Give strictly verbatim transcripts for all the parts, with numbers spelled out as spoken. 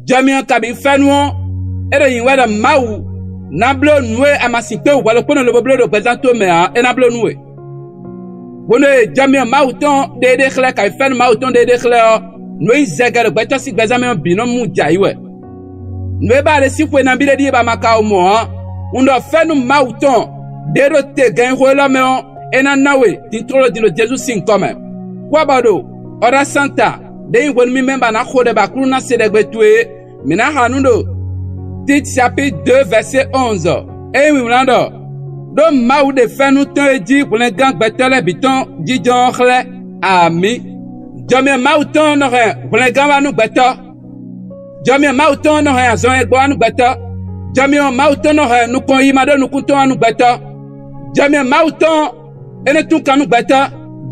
Jɔ myɔ kabǐ fɛ́nú ɔ́, é ɖo nyi wɛ ɖɔ Mawu ná bló nǔ e a ma sixú hwɛ ɖokpónɔ lobo bló ɖo gbɛzán towe mɛ ǎ, é ná bló nú we. Hwenu e jɔ myɔ Mawu tɔn ɖéeɖée xlɛ́ kabǐ fɛ́nú Mawu tɔn ɖéeɖée xlɛ́ ɔ́, nǔ e nyí zɛgɛ ɖo gbɛtɔ́ sín gbɛzán mɛ ɔ́ bǐ nɔ́ mú jɛ ayǐ wɛ. Nǔ e ba ɖe sín xwe nabí ɖé ɖíe ba ma ka wɔ mɔ̌ ɔ́, un ɖɔ fɛ́nú Mawu tɔn ɖě ɖo te gɛnyixo élɔ́ mɛ ɔ́, é ná ná we din tlóló din ɖo Jezu sín nyǐkɔ mɛ. Kwábɔ ɖo Ɔɖasánta ɖě nyí hwenu mímɛ́ ba ná xo ɖɛ bɔ Aklúnɔ ná se ɖɛgbe towe é, mǐ ná xa nǔ ɖo Tite sapíti dó vɛ̌sé onze, é nyí wǐwlán ɖɔ: Ɖó Mawu ɖe fɛ́nú tɔn e jí hwlɛngán gbɛtɔ́ lɛ́ɛ bǐ tɔn jínjɔ́n ɔ́ xlɛ́. Amǐ. Jɔmyɔ Mawu tɔn nɔ hɛn hwlɛngán wá nú gbɛtɔ́. Jɔmyɔ Mawu tɔn nɔ hɛn azɔn e gbɔ wá nú gbɛtɔ́. Jɔmyɔ Mawu tɔn nɔ hɛn nukɔn yi ma ɖó nukún tɔn wá nú gbɛtɔ́. Jɔmyɔ Mawu tɔn é nɔ tún kan nú gbɛtɔ́.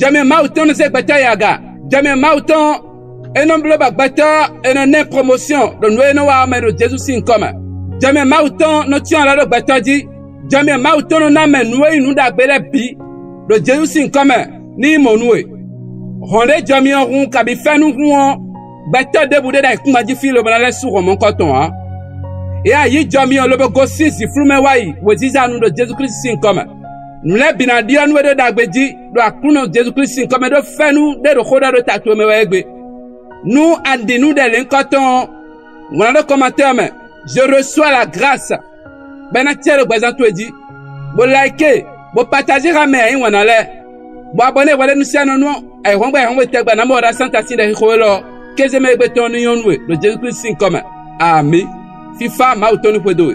Jɔmyɔ Mawu tɔn nɔ zé gbɛtɔ́ yi aga. Jɔmyɔ Mawu tɔn é nɔ bló bɔ gbɛtɔ́ é nɔ ná ɛ promosiyɔn ɖo nǔ e é nɔ wa ɔ́ mɛ ɖo Jezu sín nyǐkɔ mɛ. Jɔmyɔ Mawu tɔn nɔ cyɔ́n alɔ ɖó gbɛtɔ́ jí. Jɔmyɔ Mawu tɔn nɔ ná mɛ nǔ e nyí nǔ ɖagbe lɛ́ɛ bǐ ɖo Jezu sín nyǐkɔ mɛ ní nyí mɔ̌ nú we. Hɔn ɖé jɔ myɔ hun kabǐ fɛ́nú hun ɔ́, gbɛtɔ́ ɖěbǔ ɖé ɖo ayǐkúngban jí fí lobo ná lɛ́ sú hɔn mɔ̌hunkɔtɔn ǎ. Yě ayǐ jɔ myɔ lobo gosín zǐnflú mɛ wá yi wěziza nu ɖo Jezu Klísu sín nyǐkɔ mɛ. Nǔ lɛ́ɛ bǐ ná ɖyɔ́ nú we ɖó ɖagbe jí ɖo Aklúnɔ Jezu Klísu sín nyǐkɔ mɛ ɖó fɛ́nú ɖé ɖo xó ɖɔ ɖó ta towe mɛ wɛ é gbe. Nú a ɖi nǔ ɖɛ lěhunkɔtɔn ɔ́, wlán ɖó kɔmatɛ́ ɔ́ mɛ: "Je reçois la grâce", bɔ é ná cɛ ɖo gbɛzán towe jí, bó like, bó partager xá mɛ e a yí wǎn ná lɛ́ɛ, bɔ abɔnɛ́ hwɛɖénúsɛ́nɔ nú ayǐhɔ́ngbe ayǐhɔ́ngbe tɛgbɛ ná mɔ ɖo asánta sín ɖɛxixo élɔ́ ɔ́, kéze mɛ e gbe tɔn ní nyɔ́ nú we ɖo Jezu Klísu sín nyǐkɔ mɛ. Amǐ. Fífá Mawu tɔn ní xwedó we.